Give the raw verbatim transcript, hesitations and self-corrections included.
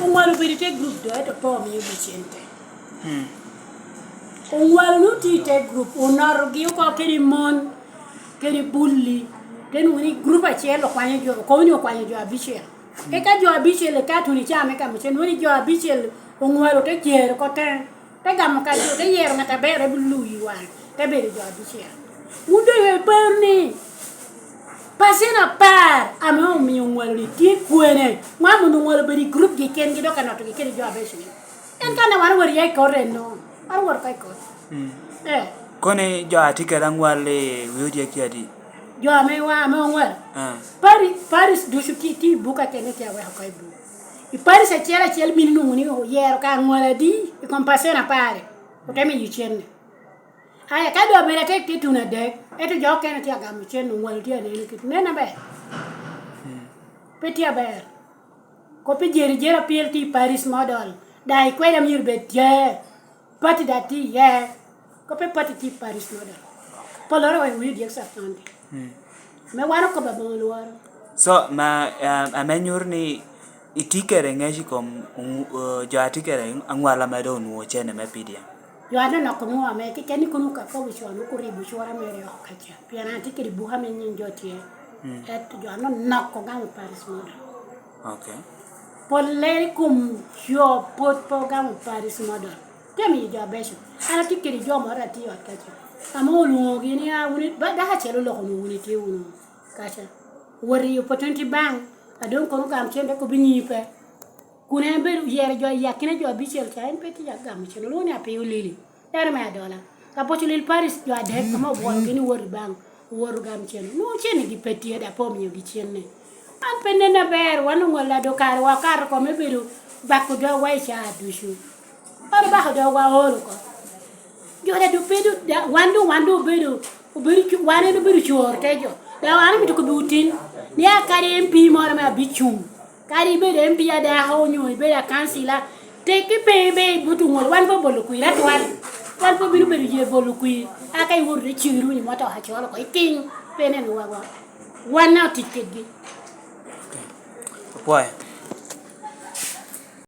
Oŋwalo obedo i te gurup do, ento pe omiogi cente. Oŋwalo nwoŋo tye i te gurup, onotogi oko kede mon, kede bulli, te nwoŋo ni gurup acel okwanyo jo, okobo ni okwanyo jo abicel. Eka jo abicel eka tuno i caa me gamo cen, nwoŋo ni jo abicel oŋwalo te jer oko te, te gamo ka jo, te yero ŋat aber, te luyo i waŋe, te bedo jo abicel. Wun doŋ iparo ni pacen apar ame omio oŋwalo-ni tye kwene? Ŋo ame onwoŋo oŋwalo obedo i gurup-gi kengi dok anotogi kede jo abicel-li? En kan wan owoto iye i kot enno, wan owoto oko i kot. Eh, Koni jo a tye kede aŋwal i wi odyaki adi? Jo ame wa, ame oŋwalo. Ah. Pari-, paris ducu tye, tye i buk akene, tye aweko oko i buk. I paris acel acel mini nwoŋo ni oyero ka aŋwal adi i kom pacen apar-ri, ote miyo cen-ni. Aya, ka doŋ obedo atek tye tuno adek, ento jo okene tye agamo cen, oŋwalo tye aneno kit nen aber. Pe tye aber. Kop pi jerejere apil tye i paris model, daŋ ikweda myero bed tye, pati daŋ tye iye. Kop pi pati tye i paris model. Polloro wek wi dyek Satonde. Ame wan okobo aboŋo lworo. So, ma, ah, ame nyuto ni itye kede ŋec i kom, uh, jo a tye kede aŋwala ma doŋ onwoŋo cene me P D M? Jo anonok onwoŋo ame keken ni kono ka kobo con, oko ribo cura mere oko kaca. Pien an atye kede buk ame nyiŋ jo tye. Ento jo anonok ogamo paris model. Okay. Pollere i kom jo pwod pe ogamo paris model. Te miyo jo abeco. An atye kede jo moro atye i ot kaca. Ame olwoŋogi ni, "Ah, wun i-, ba-, dako acel oloko onwoŋo wun itye wunu kaca. Wot i opportunity bank, a doŋ kono gam cen dok obinyii pe." Kun en bedo oyero jo i akina jo abicel ca, en pe tye agamo cen, olwoŋo ni Apio Lili, dano me adola. Apoco Lil Paris jo adek ame obwologi ni wot i bank, owoto gamo cen. Onwoŋo cen-ni gi pe tye, dok pe omiogi cen-ni. Man pe nen aber, wan oŋwalo ado kare wa okato oko me bedo bako dogwa i caa ducu. Wan obako dogwa, ool oko. Jo daŋ doŋ pe doŋ, da-, wan doŋ, wan doŋ obedo, obedo cu-, wan en obedo cor te jo. Daŋ wan omito kobbiwu tin, ni a kadi M P moro ame abicuŋ, kadi ibedo M P adako onyo ibedo akancila, tekki pe ibe i but oŋwalo, wan pe obolo kwir atwal. Wan pe obino bedo je bolo kwir, aka iwoto te ciŋi runi motoka col oko, iting, pe ineno wagwa. Wan daŋ otic kedgi. Apwoyo.